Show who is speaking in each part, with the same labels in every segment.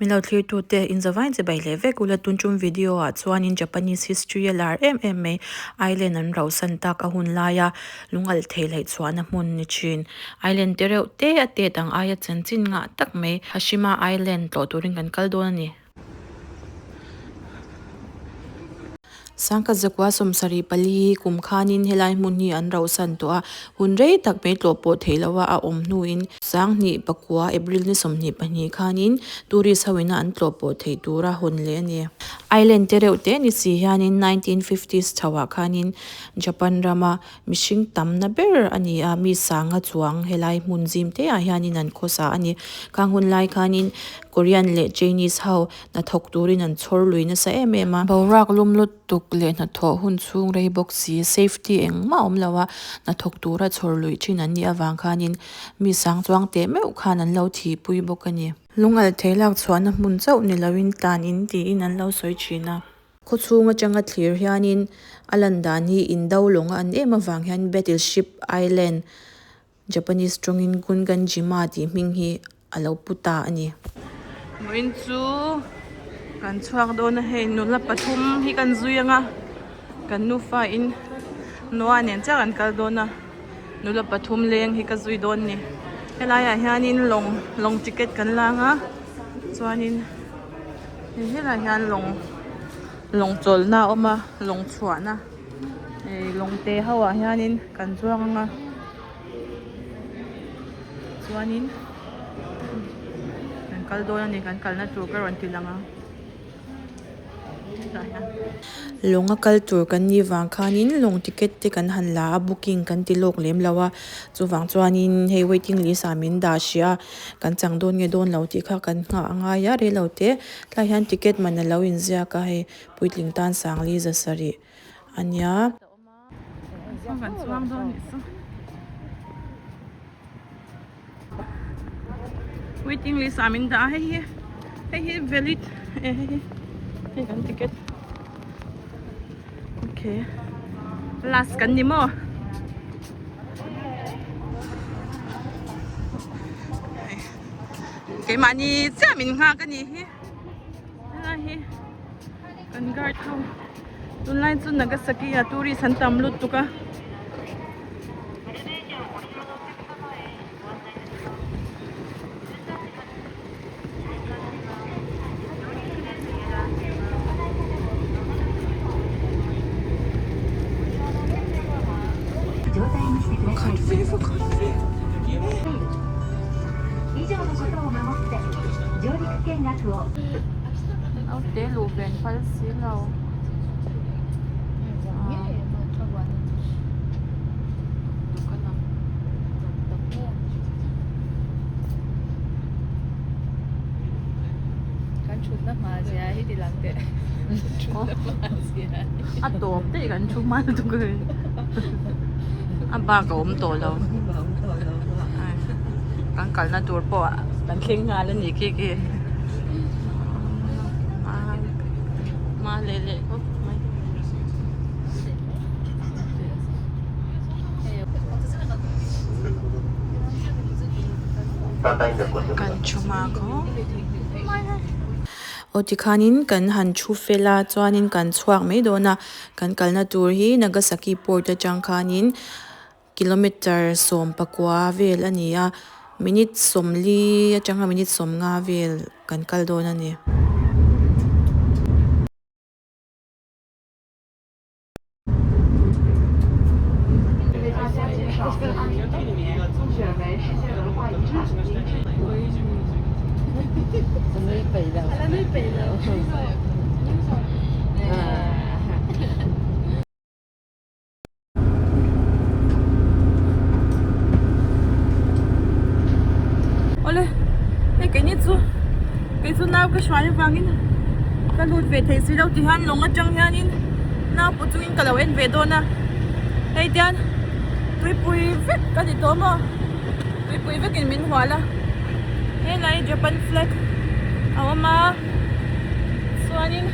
Speaker 1: Min lo thlir tute in zavain chibai leh vek ula tun tum video ah chuanin Japanese history a lar em em mai island an rauhsan tak a hun laia lungalh thei laih chhuahna hmun ni thin. Island te reuh te a tet ang aia chanchin ngah tak mai Hashima Island tlawh turin kan kal dawn a ni. Sangkhat zakua 74 kum khanin helai hmun hi an rauhsan tawh a, hun rei tak mai tlawh pawh theih loha a awm hnuin 2009 April ni 22 khanin tourist ho ina an tlawh pawh theih tura hawn leh a ni. Island te reuh te ni si hianin 1950s chhoah khanin Japan rama Mihring tamna ber a ni a, mi sanga chuang helai hmun zim te ah hianin an khawsa a ni. Khang hun lai khanin Korean leh Chinese ho hnathawk turin an chhawr lui nasa em em a. Boruak lum lutuk leh hnathawh hun chhung rei bawk si, safety engmah awm lo a, hnathawk tura chhawr luih thin an nih avang khanin mi sang chuang teh meuh khan an lo thihpui bawk a ni. Lungalh thei lak chhuahna hmun chauh ni loin tlan in tiin an lo sawi thin a. Khawchhung atanga thlir hianin a lan dan hi indo lawng a an em avang hian Battleship Island, Japanese tawngin Gunganjima tih hming hi a lo pu ta a ni.
Speaker 2: Vawiin chu kan chhuak dawn a hei nula pathum hi kan zui ang a kan nufa in Noah nen chiah kan kal dawn a nula pathum leng hi ka zui dawn a ni helai ah hianin lawng lawng ticket kan la ang a chuanin. Hei helaiah hian lawng lawng chawlhna a awm a lawng chhuahna ih lawng te ho ah hianin kan chuang ang a chuanin kan kal dawn a ni kan kalna tur ka rawn ti lang ang hetah hian.
Speaker 1: Lawng a kal tur kan nih vang khanin lawng ticket te kan han la a booking kan ti lawk lem lo a chuvang chuanin hei waiting list ah min dah hrih a. Kan chang dawn nge dawn lo tih kha kan nghah a ngai a rei lo te tlaiah hian ticket man a lo inziak a hei puitling tan sangli za sarih a nia.
Speaker 2: Waiting list ah min dah a hei hi hei hi valid e hei hi hei kan ticket okay last kan ni maw. Keimahni chiah min nghak a nih hi helai hi kan guard ho tunlai chu Nagasaki ah tourist an tam lutuk a. Naute luh ven phal si lo. A tawp daih kan thu hman tuk a a bak a awm tawh lo kan kalna tur pawh kan thleng nghal a ni khi khi hma leh leh khawp mai.
Speaker 1: Kan thu hma khawp mai a. Aw tikhanin kan han thu fel a chuanin kan chhuak mai dawn a kan kalna tur hi Nagasaki port atang khanin kilometer 19 vel a ni a minute 40 atanga minute 50 vel kan kal dawn a ni.
Speaker 2: Awle hei keini chu kei chu nau ka hruai avangin ka lut ve thei si lo ti hian lawng atang hianin nau pawh chungin ka lo en ve dawn a hei tian tuipui vek a ni tawh maw tuipui vekin min hual a helai Japan flag a awm a chuanin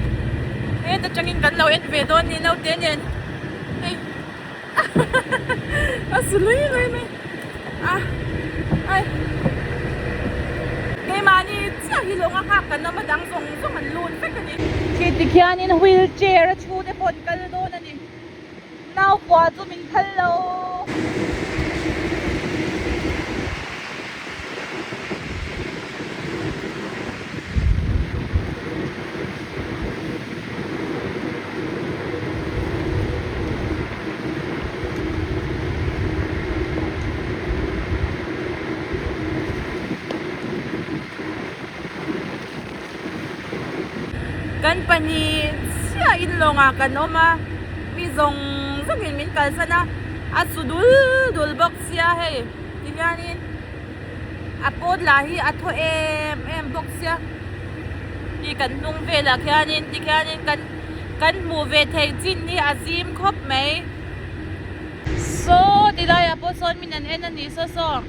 Speaker 2: heta tangin kan lo en ve dawn a ni naute nen hei. A su lui lui mai a ai. Keimahni chiah hi lawng a nghak kan awm a dang zawng zawng an lut vek a ni. Khi tikhianin wheel chair a thu te pawh an kal dawn a ni. Nau pua chu min phal lo. Kan pahnih chiah in lawngah kan awm a, mi zawng zawngin min kalsan a, a su dul dul bawk sia hei tihianin a pawt lah hi a thaw em em bawk sia hi kan hnung velah khianin tikhianin kan kan hmuh ve theih chin hi a zim khawp mai. Saw ti laiah pawh sawn min an en a ni saw saw.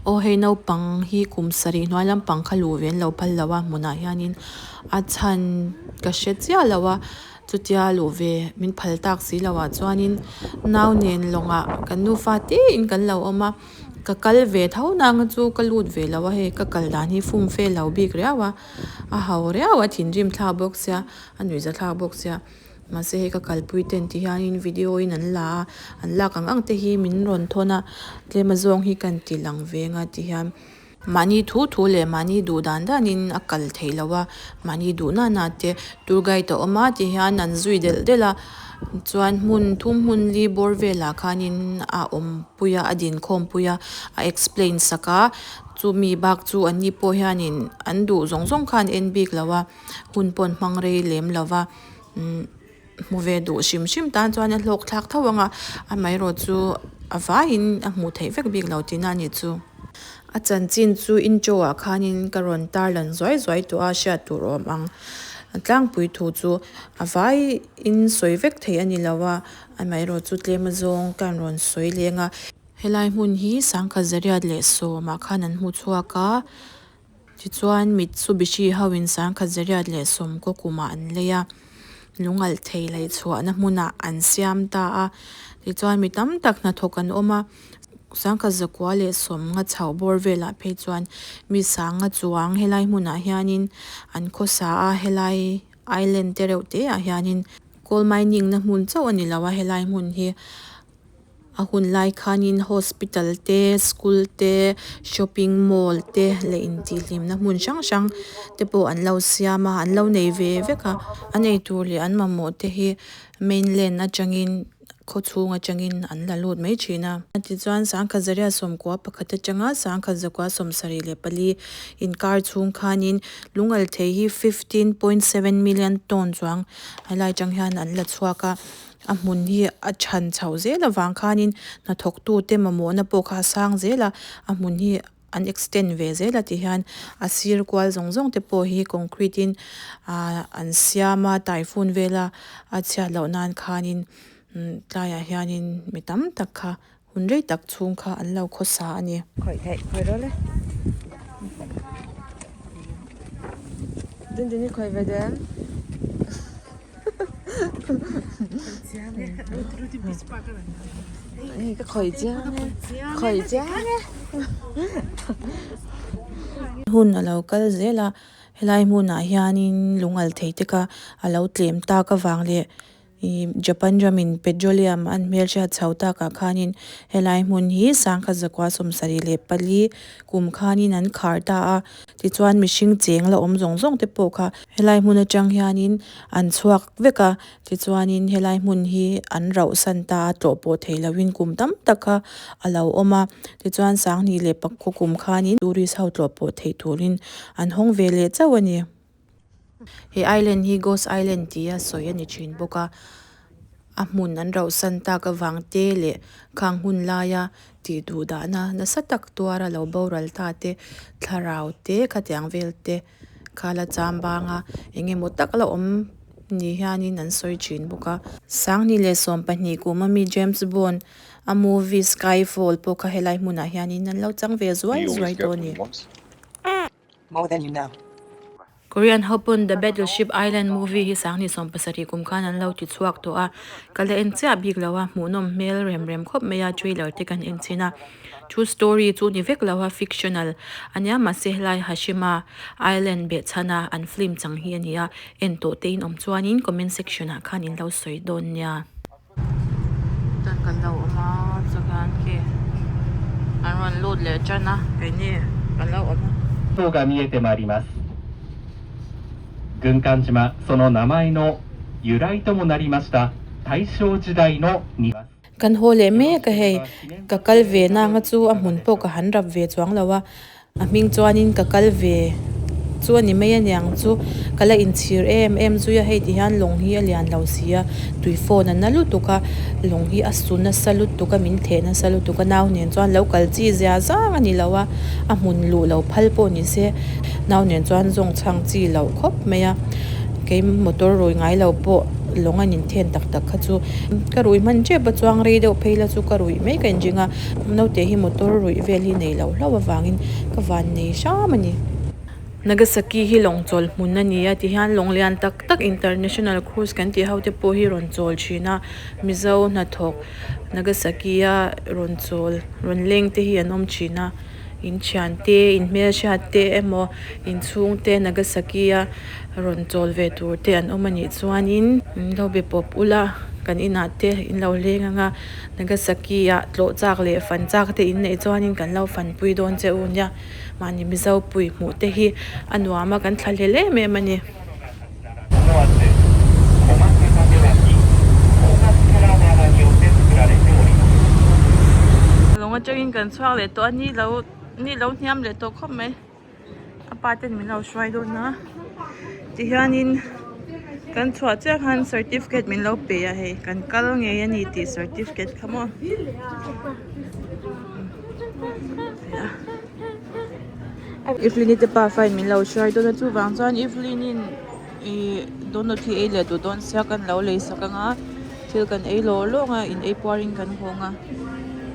Speaker 1: Aw hei naupang hi kum sarih hnuai lampang kha luh ve an lo phal lo a hmunah hianin a chhan ka hre chiah lo a. Chutia luh ve min phal tak si lo ah chuanin nau nen lawngah kan nufa tein kan lo awm a, ka kal ve tho nang chu ka lut ve lo a hei ka kal dan hi fum fe lo bik riau a, a ho riau a thinrim thlak bawk sia a nuihza thlak bawk sia mahse hei ka kalpui ten ti hianin video in an la a an lak ang ang te hi min rawn thawn a tlem azawng hi kan ti lang ve anga ti hian. Mahni thu thu leh mahni duh dan danin a kal theih loh a, mahni duh na na te tour guide a awm a ti hian an zui delh delh a, chuan hmun thum hmun li bawr velah khanin a awm pui a a dinkhawm pui a, a explain sak a, chumi bak chu an ni pawh hianin an duh zawng zawng kha an en bik lo a, hun pawh an hmang rei lem lo va umm hmu ve duh hrim hrim tan chuan a hlawk thlak tho ang a, amaherawh chu a vaiin a hmuh theih vek bik lo tihna a nih chu. A chanchin chu intro ah khanin ka rawn tar lan zuai zuai tawh a hriat tur a awm ang. Tlangpui thu chu a vaiin sawi vek thei a ni lo a, amaherawh chu tlem azawng ka rawn sawi leng a. Helai hmun hi sangkhat zariat leh sawmah khan an hmu chhuak a. Tichuan Mitsubishi ho in sangkhat zariat leh sawmkaw kumah an lei a, lungalh thei laih chhuahna hmunah an siam ta a. Tichuan mi tam tak hnathawk an awm a, sangkhat zakua leh sawmnga chhoh bawr velah phei chuan mi sanga chuang helai hmunah hianin an khawsa a, helai island te reuh te ah hianin coal mining na hmun chauh a ni lo a helai hmun hi. A hun lai khanin hospital te school te shopping mall te leh intihhlimna hmun hrang hrang te pawh an lo siam a an lo nei ve vek a an eitur leh an mamawh te hi mainland atangin khaw chhung atangin an la lut mai thin a. Tichuan sangkhat zariat sawmkua pakhat atanga sangkhat zakua sawmsarih leh pali inkar chhung khanin lungalthei hi 15.7 million ton chuang helai atang hian an la chhuak a. A hmun hi a than chhoh zel avang khanin hnathawk tute mamawhna pawh kha a sang zel a, a hmun hi an extend ve zel a ti hian a sir kual zawng zawng te pawh hi concrete in ahh an siam a typhoon vela a chhiat loh nan khanin tlaiah hianin mi tam tak kha hun rei tak chhung kha an lo khawsa a ni.
Speaker 3: Khawih theih khawih rawh le. Dindin i khawih ve den. Hei ka khawih chiang e khawih chiang e.
Speaker 1: Hun a lo kal zel a helai hmunah hianin lungalh thei te kha a lo tlem tak avang leh Ih Japan ramin petroleum an hmelhriat chho takah khanin helai hmun hi sangkhat zakua sawmsarih leh pali kum khanin an khar ta a tichuan mihring cheng la awm zawng zawng te pawh kha helai hmun atang hianin an chhuak vek a tichuanin helai hmun hi an rauh san ta a tlawh pawh theih lohin kum tam tak kha a lo awm a tichuan sanghnih leh pakua kum khanin tourist ho tlawh pawh theih turin an hawng ve leh chauh a ni. He island hi ghost island tia sawi a ni thin bawk a a hmun an rauh san tak avang te leh khang hun laia tih duh dahna nasa tak tuara lo boral ta te thlarau te khatiang vel te kha la cham bang a eng emaw tak la awm ni hianin an sawi thin bawk a. Sanghnih leh 12 kum ami James Bond. A movie Skyfall pawh kha helai hmunah hianin an lo chang ve zuai zuai tawh a ni. Korean ho pawn The Battleship Island movie hi sanghnih 70 kum khan an lo ti chhuak tawh a, ka la en chiah bik lo a, hmuhnawm hmel rem rem khawp mai a, trailer te kan en chhin a, true story chu ni vek lo a, fictional a nia mahse helai Hashima Island behchhana an film chang hi a ni a, en tawh te in awm chuanin comment section ah khan in lo sawi dawn nia. Chuan kan lo awm a chuan khi an rawn lut leh tan a keini kan lo awm a.
Speaker 4: 塔が見えてまいります軍艦島その名前の由来ともなりました大正時代のに
Speaker 1: Kan haw leh mek a hei ka kal ve na anga chu a hmun pawh ka han rap ve chuang lo a A hming chuanin ka kal ve chu a ni mai a niang chu ka la inchhir em em zui a, hei ti hian lawng hi a lian lo si a, tui phone a na lutuk a, lawng hi a su nasa lutuk a, min theh nasa lutuk a, nau nen chuan lo kal chi zia zang a ni lo a, a hmun luh lo phal pawh ni se, nau nen chuan zawng chhang chi loh khawp mai a, kei motor rui ngai lo pawh lawng an inthen tak tak kha chu ka rui hman tep a chuang rei deuh phei la chu ka ruih mai ka inring a. Naute hi motor ruih vel hi nei loh hlauh avangin ka van nei hram a ni. Nagasaki hi lawng chawl hmun a ni a tihian lawng lian tak tak international cruise kan tih ho te pawh hi rawn chawl thin a Mizo hnathawk Nagasaki a rawn chawl rawn leng te hi an awm thin a in thian te in hmelhriat te emaw inchhung te Nagasaki a rawn chawl ve tur te an awm a nih chuanin in lo be pawp ula kan inah te in lo leng anga. Nagasaki ah tlawh chak leh fan chak te in neih chuanin kan lo fanpui dawn che u nia. Mahni Mizo pui hmuh te hi a nuam a kan thla hlel em em a ni.
Speaker 2: Lawng atangin kan chhuak leh tawh a ni lo ni lo hniam leh tawh khawp mai. A pa ten min lo hruai dawn a tihianin kan chhuah chiah khan certificate min lo pe a hei kan kal ngei a ni tih certificate kha maw Evelyn-i te pafa in min lo hruai dawn a chuvang chuan Evelyn-in ih donut hi ei leh duh dawn sia kan lo lei sak ang a thil kan ei lawk lawk a in ei puar in kan hawng a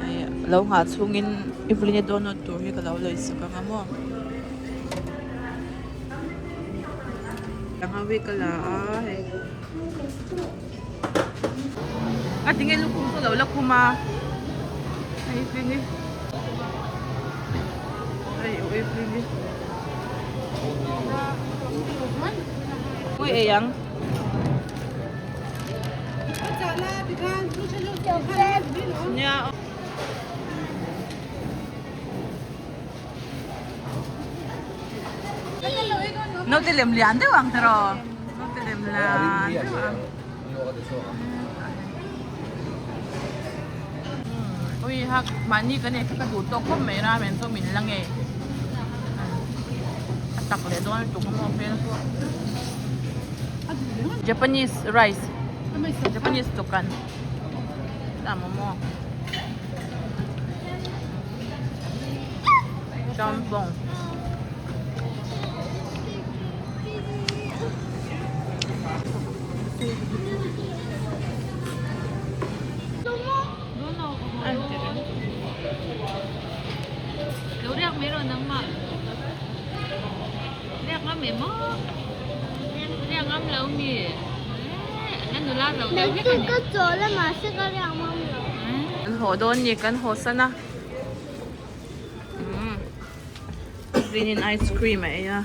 Speaker 2: ih lo nghah chhungin Evelyn-i donut tur hi ka lo lei sak ang a maw sangha hi ka la a hei a tinge lukhum chu a lo la khum a hei Evelyn-i hei Evelyn-i. Ui ei ang. Nia. Naute lem lian deuh ang tiraw. Naute lem lian deuh ang. Ui hak mahni kan ei kha ka duh tawk khawp mai ramen chu min la ngei a tak leh dawn lutuk a maw hmel pawh Japanese rice Japanese dukan tah maw maw champong. Kan haw dawn ni kan haw san a Green in ice cream a ei a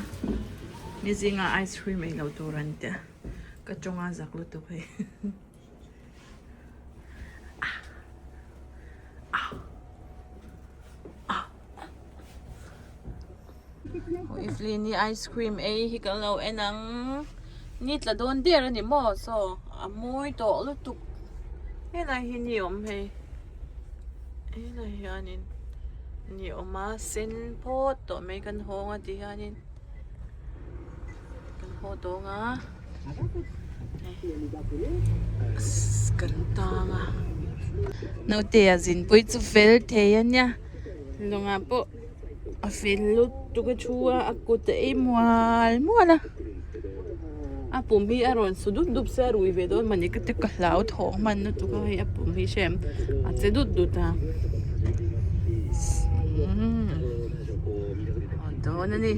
Speaker 2: ni zingah ice cream ei loh tur an tia ka tawnga zak lutuk hei Evelyn-i ice cream ei hi kan lo en ang ni tla dawn der a ni maw saw a mawi tawh lutuk helai hi ni awm hei helai hianin ni awm a sen phawt tawh mai kan hawng a ti hianin kan haw tawng a kan tang a naute a zinpui chu fel thei a nia lawngah pawh a fel lutuk a thu a a kut a ei mual mual a. A pum hi a rawn su dup dup se a rui ve dawn mawni ka ti ka hlau thawh hman lutuk a hei a pum hi hre em a che dut dut a umm aw dawn a ni.